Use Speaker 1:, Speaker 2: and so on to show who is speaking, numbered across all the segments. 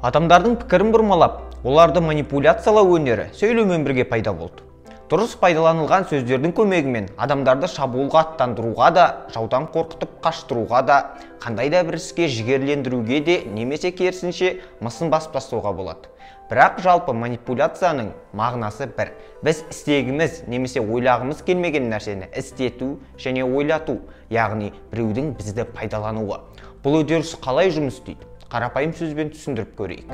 Speaker 1: Адамдардың пікірін бұрмалап, оларды манипуляциялау өнері сөйлеумен бірге пайда болды. Дұрыс пайдаланылған сөздердің көмегімен адамдарды шабуылға аттандыруға да, жаудан қорқытып қаштыруға да, қандай да бір іске жігерлендіруге де, немесе керісінше мысын басып тастауға болады. Бірақ жалпы манипуляцияның мағынасы бір. Біз істегіміз немесе ойлағымыз келмеген нәрсені істету және ойлату, яғни біреудің бізді пайдалануы. Бұл үдеріс қалай жұмыс істейді? Қарапайым сөзбен түсіндіріп көрейік.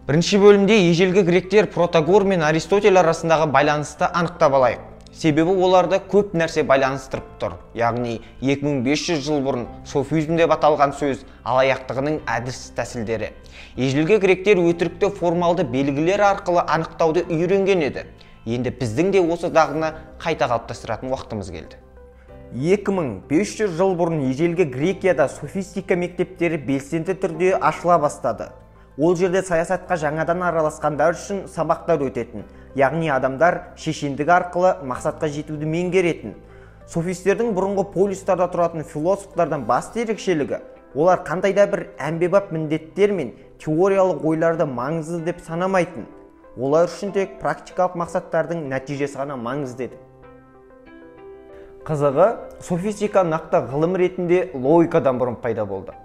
Speaker 1: Бірінші бөлімде ежелгі гректер Протагор мен Аристотель арасындағы байланысты анықтап алайық. Себебі оларды көп нәрсе байланыстырып тұр. Яғни 2500 жыл бұрын софизм деп аталған сөз алаяқтығының әдіс тәсілдері. Ежелгі гректер өтірікті формалды белгілер арқылы анықтауды үйренген еді. Енді біздің де осы дағдыны қайта қалыптастыратын уақытымыз келді. 2500 жыл бұрын ежелгі Грекияда софистика мектептері белсенді түрде ашыла бастады. Ол жерде саясатқа жаңадан араласқандар үшін сабақтар өтетін, яғни адамдар шешендік арқылы мақсатқа жетуді меңгеретін. Софистердің бұрынғы полистарда тұратын философтардан басты ерекшелігі, олар қандай да бір әмбебап міндеттер мен теориялық ойларды маңызды деп санамайтын. Олар үшін тек практикалық мақсаттардың нәтижесі ғана маңызды еді. Қызығы, софистика нақты ғылым ретінде логикадан бұрын пайда болды.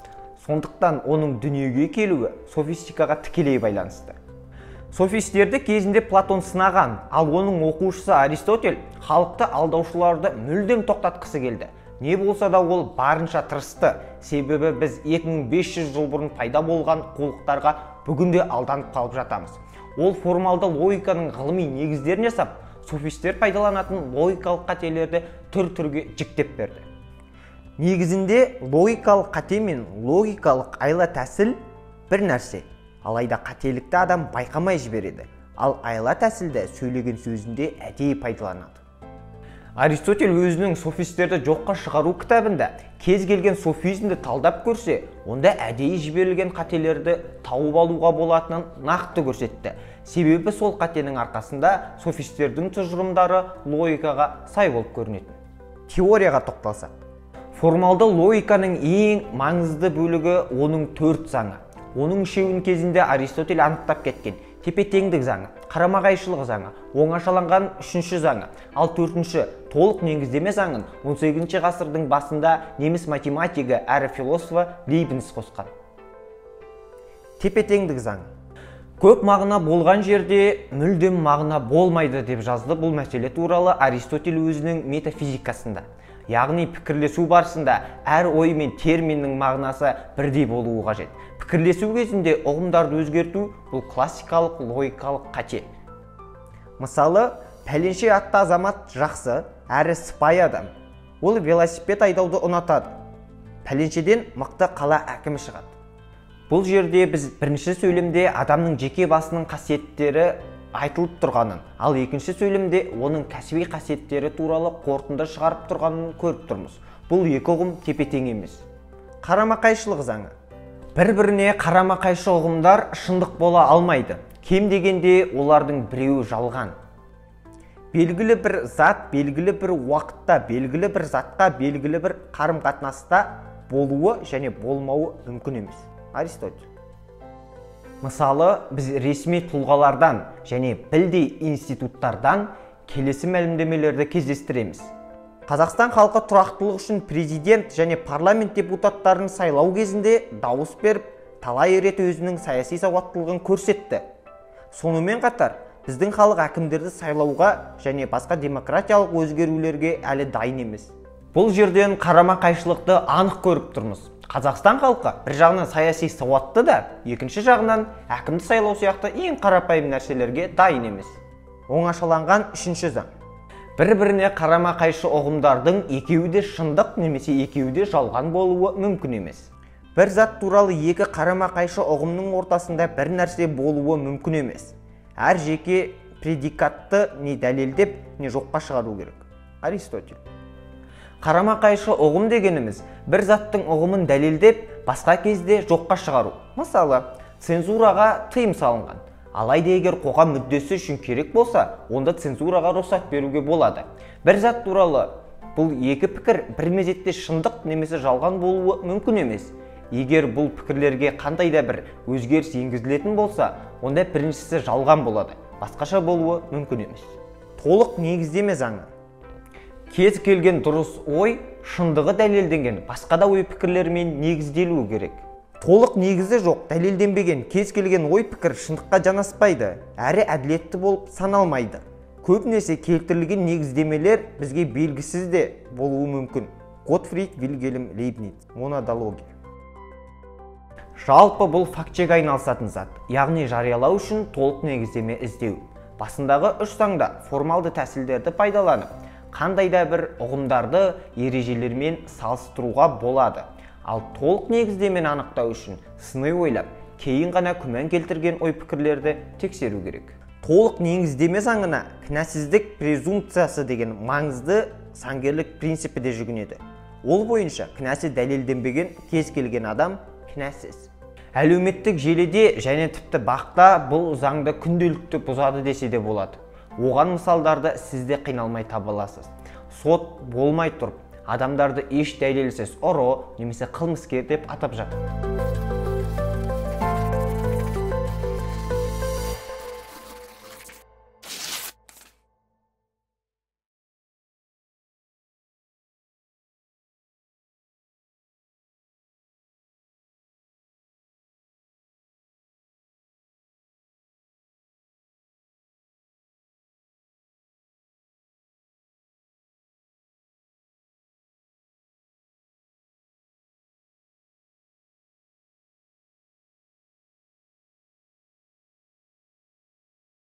Speaker 1: Сондықтан оның дүниеге келуі софистикаға тікелей байланысты. Софистерді кезінде Платон сынаған, ал оның оқушысы Аристотель халықты алдаушыларды мүлдем тоқтатқысы келді. Не болса да ол барынша тырысты, себебі біз 2500 жыл бұрын пайда болған қулықтарға бүгінде алданып қалып жатамыз. Ол формалды логиканың ғылыми негіздерін жасап, софистер пайдаланатын логикалық қателерді түр-түрге жіктеп берді. Негізінде логикалық қате мен логикалық айла тәсіл бір нәрсе. Алайда қателікті адам байқамай жібереді, ал айла тәсілді сөйлеген сөзінде әдейі пайдаланады. Аристотель өзінің софистерді жоққа шығару кітабында кез келген софизмді талдап көрсе, онда әдейі жіберілген қателерді тауып алуға болатынын нақты көрсетті. Себебі сол қатенің арқасында софистердің тұжырымдары логикаға сай болып көрінетін. Теорияға тоқталсақ, формалды логиканың ең маңызды бөлігі оның 4 заңы. Оның үшеуін кезінде Аристотель анықтап кеткен. Тепе-теңдік заңы, қарама-қайшылық заңы, оңашаланған үшінші заңы, ал төртінші толық негіздеме заңын 18 ғасырдың басында неміс математигі әрі философы Лейбниц қосқан. Тепе-теңдік заңы. Көп мағына болған жерде мүлдем мағына болмайды деп жазды бұл мәселе туралы Аристотель өзінің метафизикасында. Яғни пікірлесу барысында әр ой мен терминнің мағынасы бірдей болуы қажет. Пікірлесу кезінде ұғымдарды өзгерту бұл классикалық логикалық қате. Мысалы, пәленше атты азамат жақсы, әрі сыпайы адам. Ол велосипед айдауды ұнатады. Пәленшеден мықты қала әкімі шығады. Бұл жерде біз бірінші сөйлемде адамның жеке басының қасиеттері айтылып тұрғанын, ал екінші сөйлемде оның кәсіби қасиеттері туралы қорытынды шығарып тұрғанын көріп тұрмыз. Бұл екі ұғым тепе-тең емес. Қарама-қайшылық заңы. Бір-біріне қарама-қайшы ұғымдар шындық бола алмайды. Кем дегенде олардың біреуі жалған. Белгілі бір зат, белгілі бір уақытта, белгілі бір затқа, белгілі бір қарым-қатынаста болуы және болмауы мүмкін емес. Аристотель. Мысалы, біз ресми тұлғалардан және білдей институттардан келесі мәлімдемелерді кездестіреміз. Қазақстан халқы тұрақтылық үшін президент және парламент депутаттарын сайлау кезінде дауыс беріп, талай рет өзінің саяси сауаттылығын көрсетті. Сонымен қатар, біздің халық әкімдерді сайлауға және басқа демократиялық өзгерулерге әлі дайын емес. Бұл жерден қарама-қайшылықты анық көріп тұрмыз. Қазақстан халқы бір жағынан саяси сауатты да, екінші жағынан әкімді сайлау сияқты ең қарапайым нәрселерге дайын емес. Оңашаланған үшінші заң. Бір-біріне қарама-қайшы ұғымдардың екеуі де шындық немесе екеуі де жалған болуы мүмкін емес. Бір зат туралы екі қарама-қайшы ұғымның ортасында бір нәрсе болуы мүмкін емес. Әр жеке предикатты не дәлелдеп, не жоққа шығару керек. Аристотель. Қарама-қайшы ұғым дегеніміз бір заттың ұғымын дәлелдеп, басқа кезде жоққа шығару. Мысалы, цензураға тыйым салынған, Алайда егер қоғам мүддесі үшін керек болса, онда цензураға рұқсат беруге болады. Бір зат туралы бұл екі пікір бір мезетте шындық немесе жалған болуы мүмкін емес. Егер бұл пікірлерге қандай да бір өзгеріс енгізілетін болса, онда біріншісі жалған болады, басқаша болуы мүмкін емес. Толық негіздеме заңы. Кез келген дұрыс ой шындығы дәлелденген басқа да ой пікірлермен негізделуі керек. Толық негізі жоқ, дәлелденбеген кез келген ой пікір шындыққа жанаспайды, әрі әділетті болып саналмайды. Көбінесе келтірілген негіздемелер бізге белгісіз де болуы мүмкін. Готфрид Вильгельм Лейбниц, монадология. Жалпы бұл фактчек айналысатын зат, яғни жариялау үшін толық негіздеме іздеу. Басындағы үш заңда формалды тәсілдерді пайдаланып, қандай да бір ұғымдарды ережелермен салыстыруға болады. Ал толық негіздемені анықтау үшін сыни ойлап, кейін ғана күмән келтірген ой-пікірлерді тексеру керек. Толық негіздеме заңына кінәсіздік презумпциясы деген маңызды заңгерлік принципі де жүгінеді. Ол бойынша кінәсі дәлелденбеген кез келген адам кінәсіз. Әлеуметтік желіде және тіпті бақта бұл заңды күнделікті бұзады десе де болады. Оған мысалдарды сіз де қиналмай таба аласыз. Сот болмай тұрып, адамдарды еш дәлелсіз ұры немесе қылмыскер деп атап жатады.